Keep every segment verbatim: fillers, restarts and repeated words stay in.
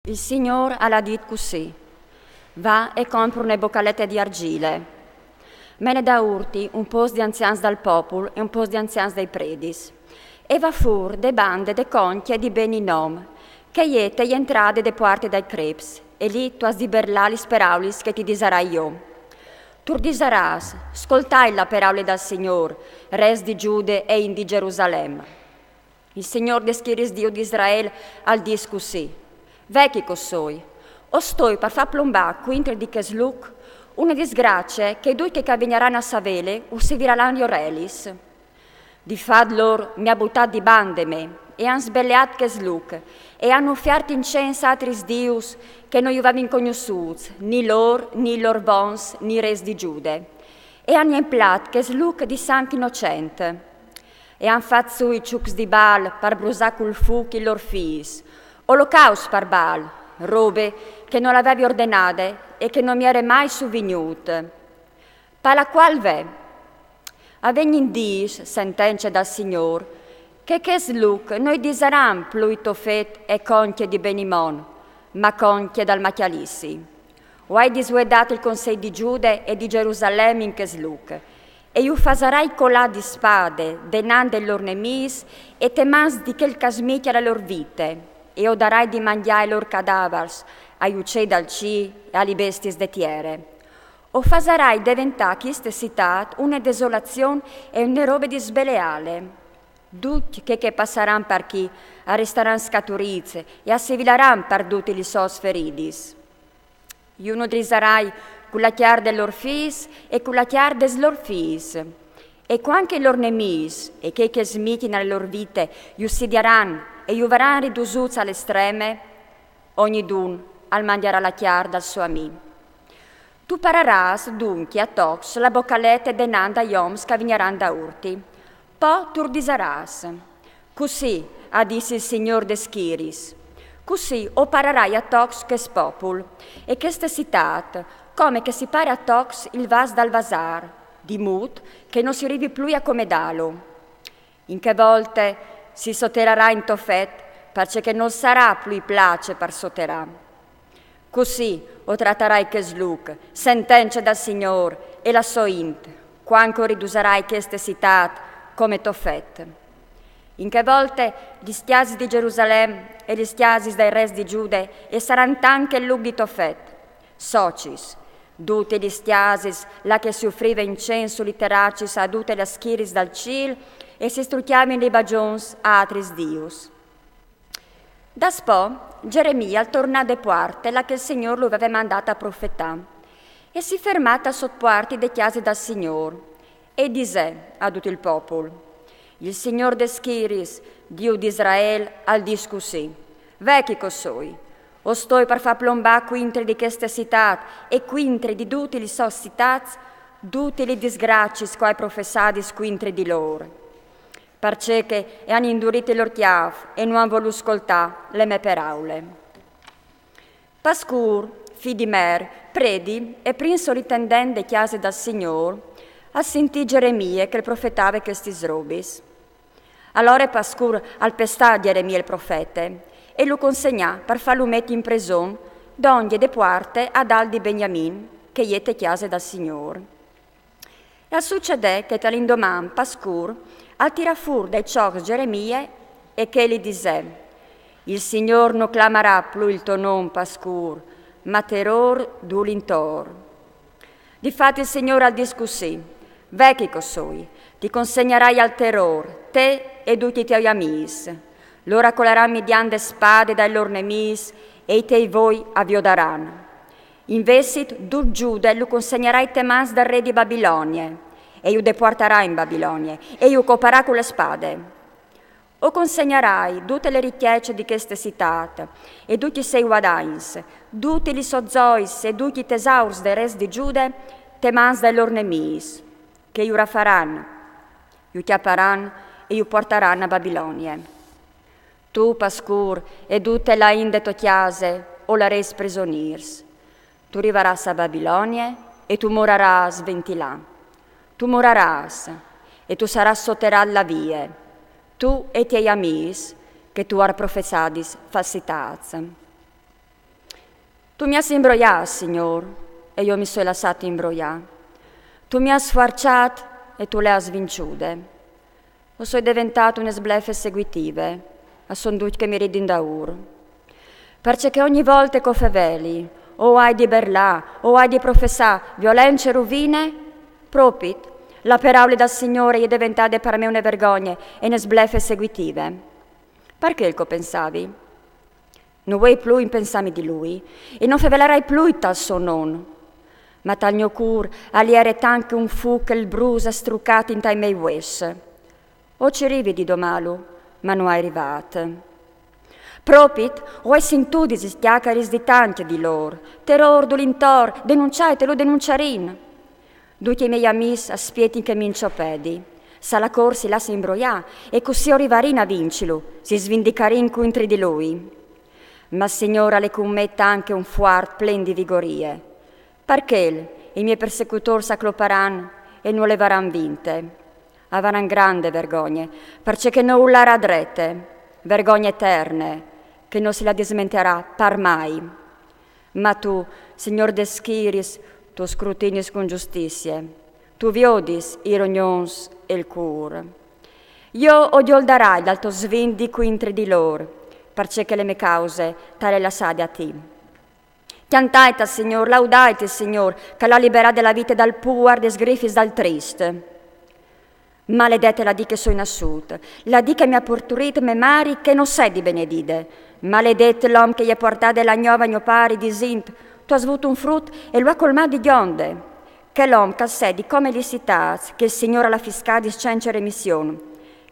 Il Signôr al à dit cussì: Va e compr une bocalete di argjile. Mene daûr di un pôc di anzians dal popul e un pôc di anzians dai predis. E va fûr de bande de Concje di Ben Innom, che e je te jentrade de puarte dai creps, e li tu âs di berlâ lis peraulis che ti disarai jo. Tu ur disarâs: Scoltait la peraule dal Signôr, rês di Gjude e int di Gjerusalem. Il Signôr des schiriis, Diu di Israel, al dîs cussì: Ve chi che o soi, o stoi par fâ plombâ cuintri di chest lûc une disgracie che ducj chei che a vignaran a savêle ur si viraran lis orelis. Di fat lôr mi àn butât di bande me e a àn sbeleât chest lûc e a àn ufiert incens a altris dius che no ju vevin cognossûts, ni lôr, ni lôr vons, ni rês di Gjude. E a àn jemplât chest lûc di sanc inocent. E a àn fat sù i çucs di Baal par brusâ cul fûc i lôr fîs, olocausts par Baal, robe che no le vevi ordenade e che no mi jere mai suvignût. Par la cuâl ve, a vegnin dîs, sentence dal Signôr, che chest lûc no i disaran plui Tofet e Concje di Ben Innom, ma Concje dal Macjalissi. O ai disuedât il consei di Gjude e di Gjerusalem in chest lûc, e ju fasarai colâ di spade denant dai lôr nemîs e te mans di chel che a smicjie la lôr vite, e o darai di mangjâ ai lôr cadavars ai ucei dal cîl e a lis bestiis de tiere. O fasarai deventâ cheste citât une desolazion e une robe di sbeleâle. Ducj chei che a passaran par chi a restaran scaturîts e a si vilaran par dutis lis sôs feridis. Ju nudrisarai cu la cjar dai lôr fîs e cu la cjar dai lôr fîs. E cuant che i lôr nemîs e chei che a smicjin la lôr vite ju sidiaran e ju varan ridusûts a l'estreme, ognidun al mangjarà la cjar dal so amì. Tu pararâs duncje a tocs la bocalete denant ai oms che a vignaran daûr di ti. Po tu ur disarâs: Cussì à dît il Signôr des schiriis: Cussì o pararai a tocs chest popul e cheste citât, come che si pare a tocs il vas dal vasâr, di mût che no si rivi plui a comedâlu. In chê volte si soterarà in Tofet, parcè che nol sarà plui place par soterâ. Cussì o tratarai chest lûc, sentence dal Signôr, e la sô int, cuant che o ridusarai cheste citât come Tofet. In chê volte lis cjasis di Gjerusalem e lis cjasis dai rês di Gjude e saran tant che il lûc di Tofet. Socis, dutis lis cjasis là che si ufrive incens su lis teracis a dutis lis schiriis dal cîl e si strucjavin lis bagjons a altris dius. Daspò Gjeremie al tornà de puarte là che il Signôr lu veve mandât a profetâ, e si fermà ta sot puarte de cjase dal Signôr, e i disè a dut il popul: Il Signôr des schiriis, Diu di Israel, al dîs cussì: Ve chi che o soi, o stoi par fâ plombâ cuintri di cheste citât e cuintri di dutis lis sôs citâts dutis lis disgraciis che o ai professadis cuintri di lôr, parcè che a àn indurît il lôr cjâf e no àn volût scoltâ la mê peraule. Pascûr, fi di Mer, predi e prin sorintendent de cjase dal Signôr, al sintì Gjeremie che al profetave chestis robis. Alore Pascûr al pestà Gjeremie il profete e lu consegnà par fâlu meti in preson dongje de puarte a dal di Benjamin, che e je te cjase dal Signôr. E al sucedè che tal indoman Pascûr al tirà fûr dai çocs Gjeremie e che li disè: Il Signôr no clamarà plui il to non Pascûr, ma Terôr dulintôr. Difat il Signôr al dîs cussì: Ve chi che o soi, ti consegnarai al terôr, te e ducj i tiei amîs. Lôr a colaran midiant de spade dai lôr nemîs e i tiei voi a viodaran. Invezit dut Gjude lu consegnarai te mans dal re di Babilonie, e ju depuartarà in Babilonie, e ju coparà cu la spade. O consegnarai dute la richece di cheste citât, e ducj i siei vuadagns, dutis lis sôs zoiis e ducj i tesaurs dai rês di Gjude, te mans dai lôr nemîs, che ju rafaran, ju cjaparan e ju puartaran a Babilonie. Tu, Pascûr, e dute la int de tô cjase o larês presonîrs. Tu rivarâs a Babilonie e tu morarâs sventît là. Tu morarâs e tu sarâs soterât là vie, tu e i tiei amîs che tu âs professadis falsitâts. Tu mi âs imbroiât, Signôr, e jo mi soi lassât imbroiâ. Tu mi âs sfuarçât e tu le âs vinciude. O soi deventât une sblefe seguitive, a son ducj che mi ridin daûr. Parcè che ogni volte che o feveli, o ai di berlâ, o ai di professâ violence e ruvine, propit, la peraule dal Signôr e je deventade par me une vergogne e une sblefe seguitive. Par chel che o pensavi. No vuei plui impensâmi di lui, e no fevelarai plui tal so non. Ma tal gno cûr al jere tant che un fûc che al bruse strucât intai miei vues. O cirivi di domâlu, ma no ai rivât. Propit, o ai sintudis lis cjacaris di tancj di lôr, terôr dulintor, denunciaitlu, denunciarìn. Ducj i miei amîs a spietin che mi inçopedi. Salacor si lasse imbroiâ, e cussì o rivarìn a vincilu, si svindicarìn cuintri di lui. Ma il Signôr al è cun me tant che un fuart plen di vigorie. Par chel, i miei persecutôrs a cloparan e no le varan vinte. A varan grande vergogne, parcè che no ul larà drete, vergogne eterne, che no si la dismentearà par mai. Ma tu, Signôr des schiriis, tu scrutinis cun justissie. Tu viodis i rognons e il cûr. Jo o gjoldarai dal to svindic cuintri di lôr, parcè che le mê cause te le ai lassade a ti. Cjantait al Signôr, laudait il Signôr, che al à liberât de la vite dal puar des sgrifis dal trist. Maledete la dì che o soi nassût, la dì che mi à parturît mê mari che no sedi benedide. Maledet l'om che i è puartade la gnove a gno pari disint: tu âs vût un frut e lu à colmât di gjonde. Chel om che al sedi come lis citâts che il Signôr al à fiscadis cence remission,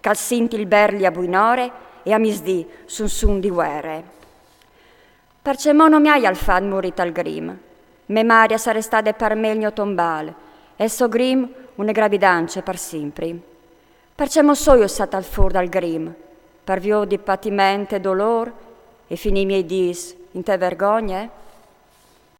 che al sint il berli a buinore e a misdì sun sun di vuere. Parcemò no mi aial fat murî tal grim. Mê mari e sarès stade par me il gno tombâl, e il so grim une gravidance par simpri. Parcemò soi ossât fûr dal grim, par viodi patiment e dolôr e finî i miei dîs inte vergogne?